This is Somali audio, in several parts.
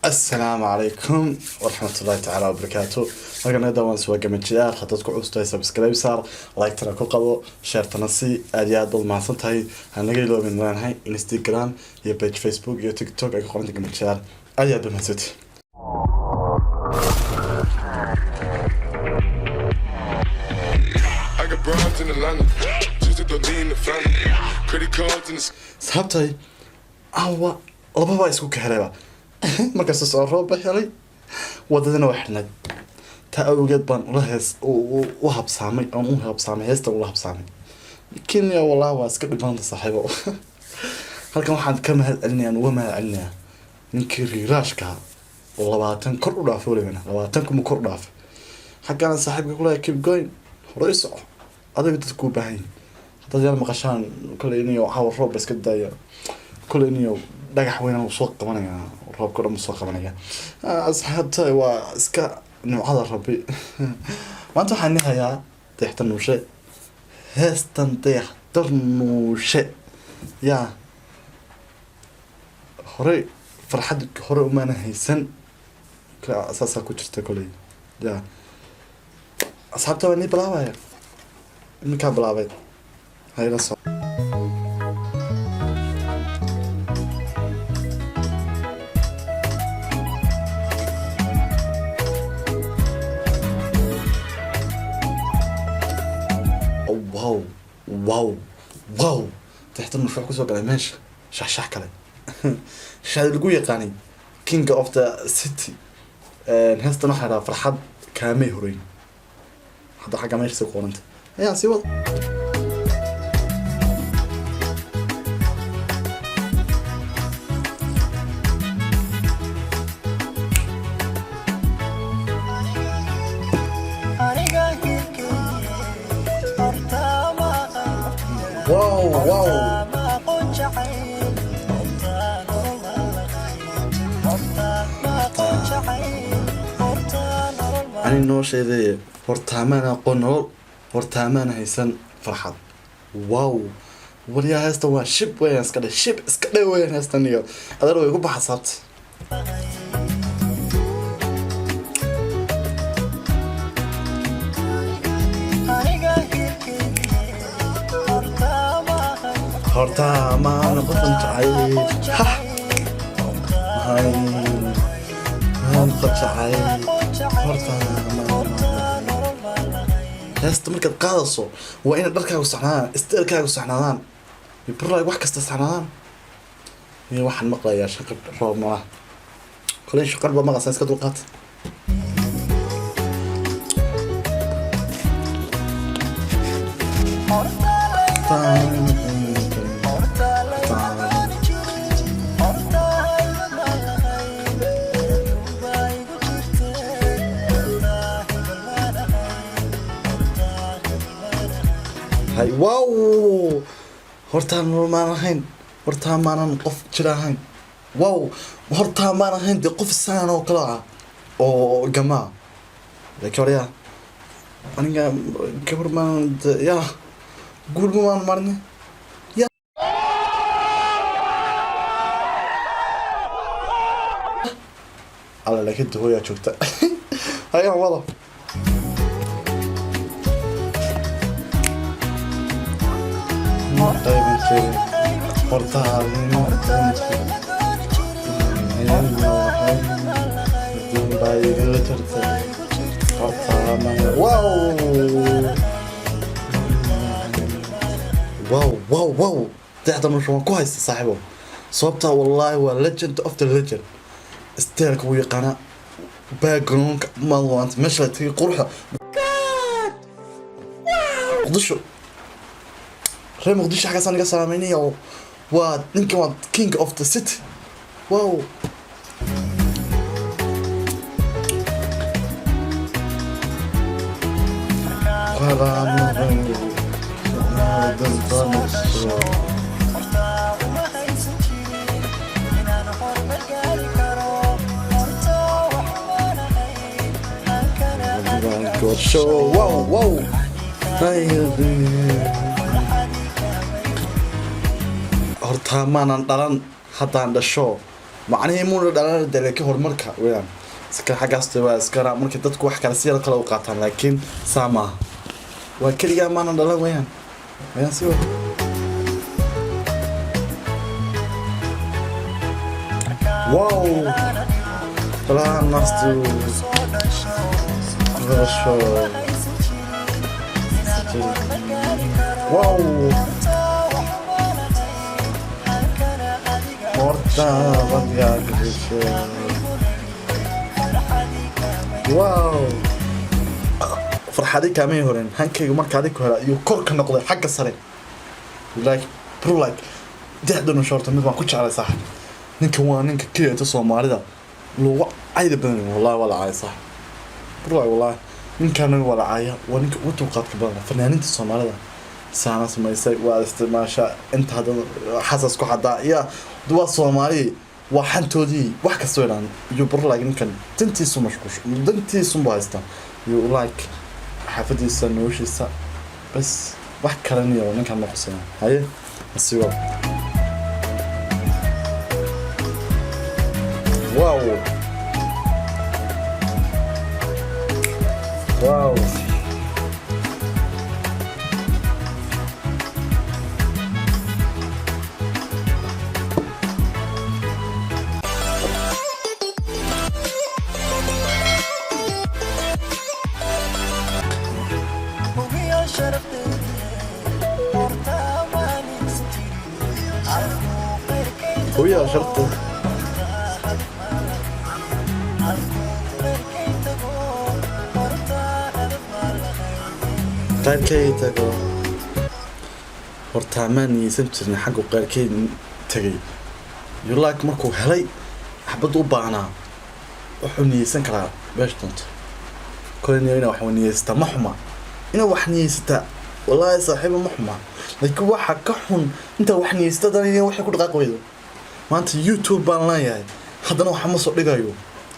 Asalaamu calaykum waraxmatullahi tacaala wabarakaatu. Halkan naga daawanaysa waa Gamajiyaar. Haddaad ku cusub tahay, subscribe saar, like-tana ku qabo, share-tana si aad iyo aad baad mahadsan tahay. Ha naga iloobin leenahay Instagram iyo page Facebook iyo TikTok ay ku qoranta Gamajiyaar. Aad iyo aad baad mahadsantay. I got broads in Atlanta, just to lean the family. Credit cards in the Sababtay awa lababa isku kahelayba markasta soo roob ba helay, wadadana waa xidhnayd. Taa awgeed baan ula hees u habsaamay oon u habsaamay heestan ula habsaamay. Kenya wallahi waa iska dhibanta, saaxiibo. Halkan waxaan ka mahad celinaya, uga mahad celinayaa ninkii riiraashka oo 20 kor u dhaafay, walibana 20 kuma kor u dhaafay. Xaggana saaxiibka kuleeya, keep going, hore u soco, adiga dadku kuu baahan yihin. Haddaad yar maqashaan kale inayo caawa roob ba iska daaya, kule inayo dhagax weyn uu soo qabanaya, roobka dhan uu soo qabanaya. Asxaabta, waa iska nimcada Rabbi. Maanta waxaan nihayaa Dayaxta Nuushe, heestan Dayaxta Nuushe. Yaa horey farxad hore umaana haysan, saasaa ku jirta koley. Ya asxaabta, waa nii bilaabaya, iminkaa bilaabay, hayla soo. Oh, wow wow wow! Dayaxta Nuushe wax kusoo galay meesha shaxshax kale, shaxda lagu yaqaanay, king of the city. Heestan waxaa dhahaa "Farxad Kaamay Horeyn". Hadda xagga meesha sii qoranta ayaa sii wada. Aniga horta ma aqoon jacayl, horta nolol ma lahayn, horta ma aqoon jacayl, horta nolol ma Ani noo sheedaye, hortaamaan aqoon nolol, hortaamaan haysan farxad. Wow, waryaa, heesta waa shib weeyaan, iska dhe, shib iska dhe weeyaan heestan. Iyo adeer way ku baxa saabta. Aniga horta ma Hortaamaan qofan jacayl, ha hayn qof jacayl, hortaamaan. Heesta markaad qaadayso waa inaad dharkaagu saxnaadaan, style-kaagu saxnaadaan iyo burlaaga wax kasta saxnaadaan. Iyo waxaan maqlayaa shaqo roob malaha, koley shaqar baa maqasaan, iska dulqaata. Hay, wow! Hortaan nolol maan ahayn, hortaan maanan qof jir ahayn. Wow, hortaan maan ahayn dee qof saan oo kale ah oo gamaa. Laakiin horyaa aniga gabar maan yaa guulma maan marne ya. Alla, laakiin de hooyaa joogta hayaan wada. Qaybin jirin hortaadima baa igala jirtay hortaama. Wow wow wow wow! Dayaxda Nusha waan ku haysta, saaxiibo, sababtaa wallaahi waa legend of the legend. Style-ka wuu yaqaanaa, backgroundka malwaanta, meesha la tegay, quruxda Muqdisho. Reer Muqdisho xaggaasaan naga salaameynaya. Oo waa ninkan, waa king of the city. Wow! Horta uma haysan jirin inaan horumar gaari karo, horta wax umaan ahayn halkana adiga. Wow. Hortaa maanan dhalan, haddaan dhasho. Macnihii muuna dhalan dee, laakiin horumarka weeyaan iska xaggaas waa iskara marka dadku wax kale si yar kale u qaataan, laakiin saa maaha. Waa keligaa maanan dhalan weeyaan weeyaan si wa. Wow, Dhalaan nastu dhasho. Wow, horta badgaa gasho. Wow, farxadii kaamay horeen hankayga marka adig ku hela iyo kor ka noqday xagga sare. Like bro, like dexdana shorta mid baan ku jeclay, saaxib. Ninkan waa ninka keliyata Soomaalida lagu cayda badan. Wallahi waa la caaya, saaxib. Bro, wallahi ninkan waa la caaya, waa ninka ugu dulqaadka badan fanaaniinta Soomaalida. Saana samaysay, waa isticmaasha inta hadda xasas ku xadaa ya waa Soomaali, waa xantoodii, wax kasta way dhahan. Iyo bro, like ninkan dantiisu mashquush, dantiisunbu haystaa. You like xaafadiisa, noloshiisa bas, wax kaleniyo ninkan ma qusaya. Haye, nasiibo. Wow. Hubiyo sharafteedii, horta maalinsan jirin halkuu qeyrkay. Hubiyo sharafteeda. Halkuu qeyrkay tago, horta hadaf maan lahayn. Qayrkay tago, hortaa maan niyeysan jirin xaggu qayrkay tagay. You like markuu helay xabad u baahnaa, wuxuu niyeysan karaa beesha doonto. Kole niyo inaa wax niyeysataa ma xuma, inaa wax niyeysataa wallaahi saaxiiba ma xuma, laakiin waxa ka xun intaa wax niyeysata haddana inay waxay ku dhaqaaqi weydo. Maanta YouTube baan leeyahay, haddana waxa ma soo dhigayo.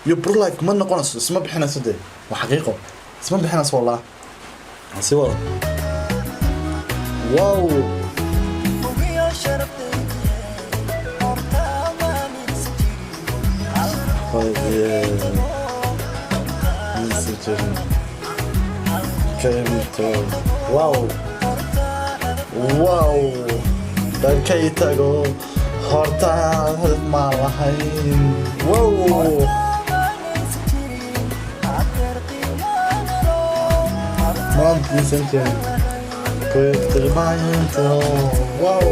Iyo bro, like ma noqonayso, isma bixinayso dee, waa xaqiiqo, isma bixinayso wallah. Si wada. Wow. Hubiyo sharafteedii, horta maalinsan jirin halkuu qeyrkay tago. Wow wow, qayrkay tago, horta hadaf maan lahayn. Wow. Maalinsan jirin hadeer qiimaanalo. Maantiisan jirin qiimaynta. Wow.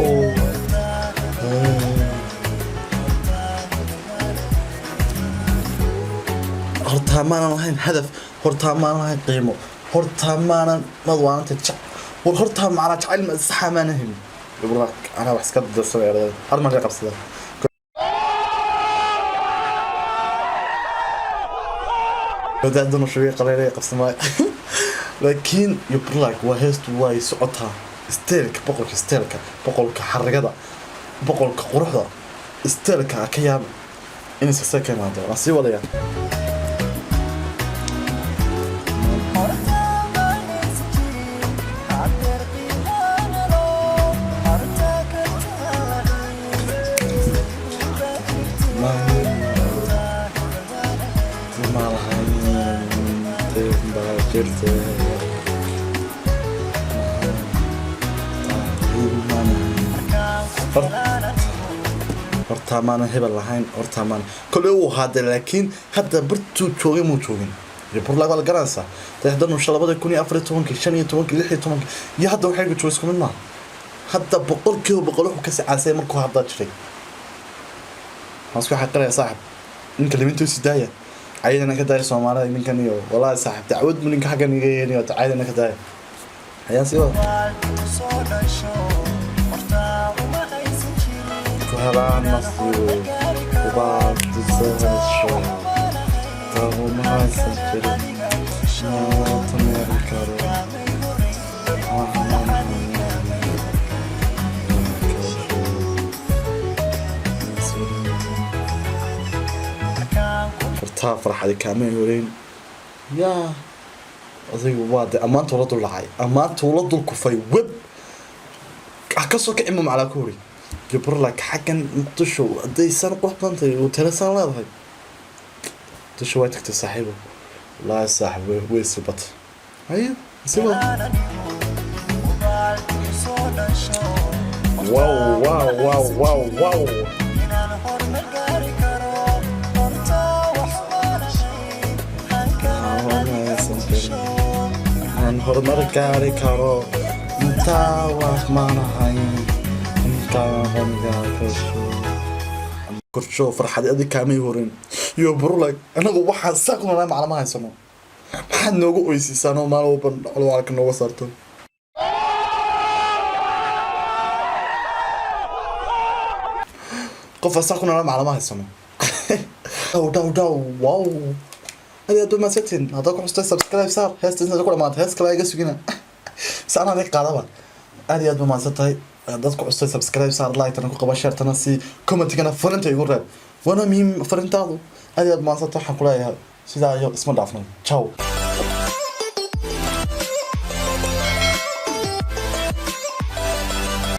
Hortaa maanan lahayn hadaf, hortaa maanan lahayn qiimo, hortaa maanan madwaananta jac war, hortaa macnaa jacayl saxa maanan helin. Ibraak anaa wax iska darsamay ardayda har marka qabsada. Wadaaduna shugay qaleelay qabsamay, laakiin yubrlak waa heestu, way socotaa. Style-ka boqolka, style-ka boqolka, xarigada boqolka, quruxda style-ka ka yaab inay sase ka imaado. Waan sii wadaya. Horta maalinsan jirin hadeer qiimaanalo, horta ka taalahayn. Malahan baa jirta. Hortaa maanan hebel lahayn, hortaa maanan koley uu ahaade, laakiin hadda bartuu joogay muu joogin. Iyo burlaag waa la garanaysaa dayaxda nusha 2014-kii, 15-kii, 16-kii iyo hadda waxay joogay isku mid maaha. Hadda 100% wuxuu kasii caasay markuu hadda jiray. Waxaan isku xaqiraya saaxib, ninka limintiisu daaya, cayadana ka daaya Soomaalida ninkan. Iyo wallahi saaxib, dacwad bu ninka xaggan iga yeeniyo, cayadana ka daaya. Ayaan sii wada. Soo dhasho horta uma haysan jirin. Ku helaan nasiib ubaadisasho uma haysan jirin maanta karo. Hortaa farxadi kaama horeyn yaa adigu. Waa de ammaanta ula dul dhacay, ammaanta ula dul kufay web ah, kasoo kici ma maclaa ku hori. Iyo Burlak xaggan Muqdisho hadday san qurux badan tahay oo tala san leedahay. Muqdisho way tagtay, saaxiibo. Wallaahi saaxiib, way sibatay. Haye, siba. Wow. Inaan horumar gaari karo, horta wax maan ahayn, hankana adiga ku tasho. Aan horumar gaari karo, intaa wax maan ahayn, intaa horumar kasho korsho. Farxad adig kaamay horin iyo Burlag. Anagu waxaan saa ku noolaa maclama haysano. Maxaad noogu oysiisaan oo maalin walba colwaalka nooga saarto? Qof asaa ku noolaa maclama haysano. Dhow dhow dhow, wow, aad aad umahadsantihiin. Haddaad ku xustay, subscribe saar. Heesta intaad ku dhamaatay, hees kale iga sugina si anaa adig qaadaba. Aad iyo aad ba mahadsan tahay. Haddaad ku xustay, subscribe saar, like-tana ku qaba, share-tana si, comment-igana farinta igu reeb, waana muhiim farintaadu. Aad iyo aad mahadsan tahay. Waxaan ku leeyahay sidaa iyo isma dhaafno. Ciao.